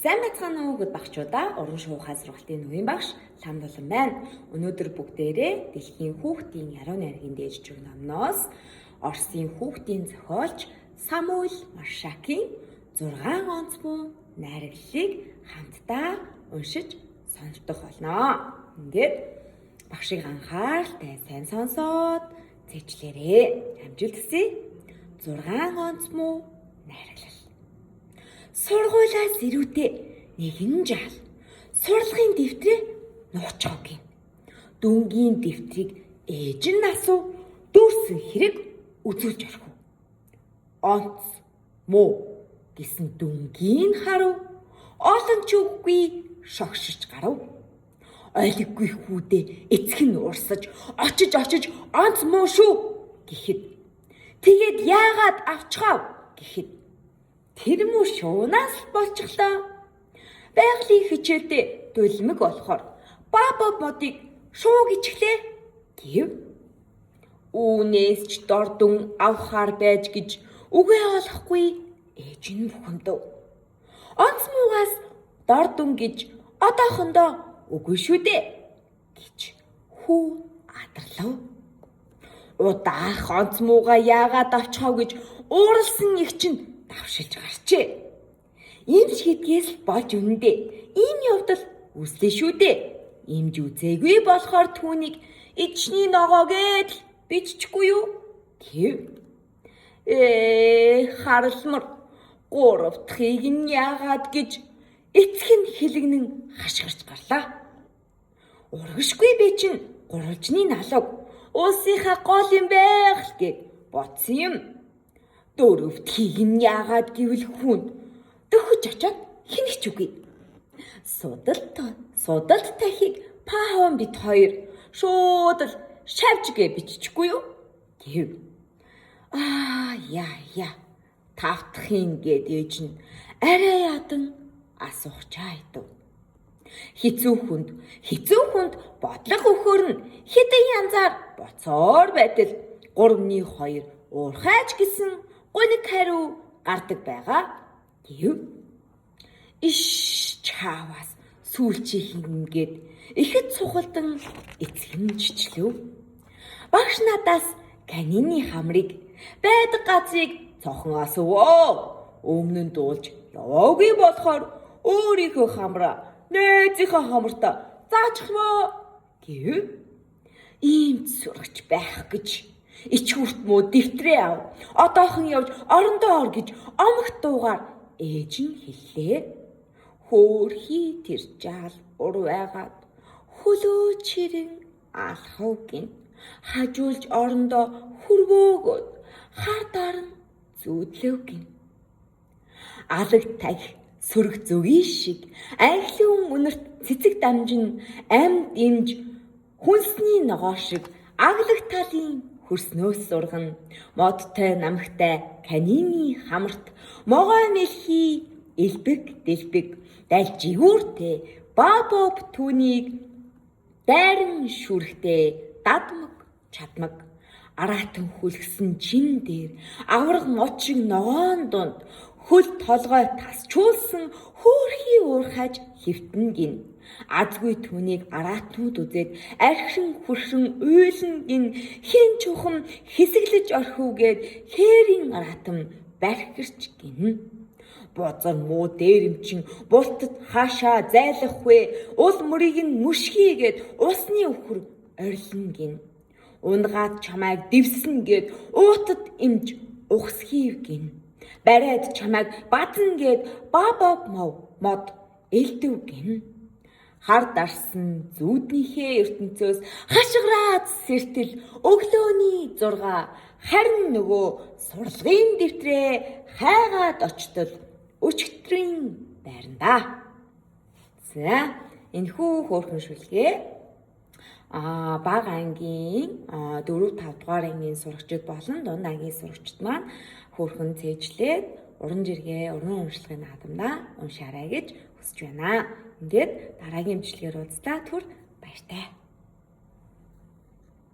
Сайн байцгаана уу хүүхэд багчуудаа, уран шуухай сургалтын үеийн багш Лам Дулан байна. Өнөөдөр бүгдээрээ дэлхийн хүүхдийн яруу найргийн дээжлэг номноос Оросын хүүхдийн зохиолч Самуэль Маршакийн 6 онц муу найраглалыг хамтдаа уншиж сонсдох болно. Ингээд багшийг анхааралтай сайн сонсоод цээжлээрэй. Амжилт хүсье. 6 онц муу найраглал. Сургуулиас ирүүтээ нэгэн жаал сурлагын дэвтрээ нуучихав гин. Дүнгийн дэвтрийг ээж нь асуу дүүрсэн хэрэг үзүүлж орхив. Онц муу гэсэн дүнгийн харав, олон ч үггүй шогшиж гарав. Ойлгогүй хүүдээ эцэг нь урсаж очиж очиж онц муу шүү гэхэд, тэгээд яагаад авчихав гэхэд тэр муу шуунаас болчихлоо. Байгалийн хичээлдээ дулмиг болохоор баба модыг шуу гिचглээ гэв. Үүнээс ч дор дүн авахар байж гэж үгээ олохгүй ээж нь бухимдав. Онц муугаас дор дүн гэж одоохондоо үгүй шүү дээ гэж хүү адарлав. Удаах онц муугаа яагаад авчихав гэж ууралсан их чинь давшилж гарчээ. Эмч гэдгээс л болж үнэндээ ийм явдал үүслээ шүү дээ. Эмч үзээгүй болохоор түүнийг эчний ногоо гээд л биччихгүй юу? Гэв. Харалмар гурав дахьыг нь яагаад гэж эцэг нь хэлэгнэн хашгирч гарлаа. Урагшгүй би чинь гурвалжны налууг улсынхаа гол юм байх л гэд бодсон юм. Дөрөвдөхийг нь яагаад гэвэл хүн дөхөж очоод хинэх ч үгүй. Судалт судалт тахийг пахан бит хоёр шууд л шавж гэ биччихгүй юу? Гэв. Аа яа яа тавтахын гэд ээж нь арай ядан асуухчаа идв. Хэцүү хүнд бодлого өгөхөр нь хэдэн янзаар боцоор байтал 3-2 уурхайч гэсэн гуниг хариу гардаг байгаа гэв. Иш чаавас сүүлчийнх ингээд ихэд сухалдан эцэг нь чичлэв. Багш надаас канины хамрыг байдаг газрыг цохон асуувоо. Өмнө нь дуулж яваагүй болохоор өөрийнхөө хамраа нээзийнхээ хамартаа заачихмаа гэв. Ийм сүргч байх гэж ич хүрт мөө дэвтрээ ав. Одоохон явж орондоо ор гэж омогт дуугаар ээж нь хэллээ. Хөөрхий тэр жаал ур байгаад хөлөө чирэн алхав гин. Хажуулж орондоо хөрвөөгөөд хар даран зүүдлэв гин. Алаг тах сөрөг зөгийн шиг анхлын үнэрт цэцэг дамжин амьд имж хүнсний ногоо шиг аглаг талын хөрснөөс сургана. Модтой намхтай канины хамарт могой мэлхий элбэг дэлбэг дал жигүүртэй бабоб түүнийг дайран шүрхтэй дадмаг чадмаг араатан хүлгсэн чин дээр авраг мод шиг ногоон дунд хөл толгой тасчуулсан хөөрхий уурхаж хэвтэн гин. Азгүй түүнийг араатнууд үзээд архин хөршин уйлан гин, хэн чухам хэсэглэж орхив гээд хээрийн араатан бархирч гин. Бузар муу дээрэмчин бултад хаашаа зайлах вэ? Ул мөрийг нь мөшгийгээд усны өхөр орилно гин. Унгаад чамайг дэвсэн гээд уутад имж ухсхийв гин. Бариад чамайг базан гээд баба мод элдв гин. Хар дарсан зүүднийхээ ертөнцөөс хашгираад сэртэл өглөөний 6 харин нөгөө сурлагын дэвтрээ хайгаад очтол өчигдрийн байранда. За, энэхүү хөөрхөн шүлгээ бага ангийн 4 5 дугаар ангийн сурагчид болон дунд ангийн сурагчид маань хөөрхөн цээжлээд уран жиргээ, уран уншлагын наадамдаа уншаарай гэж хүсэж байна. Ингээд дараагийн бичлэгээр уулзлаа. Түр баяртай.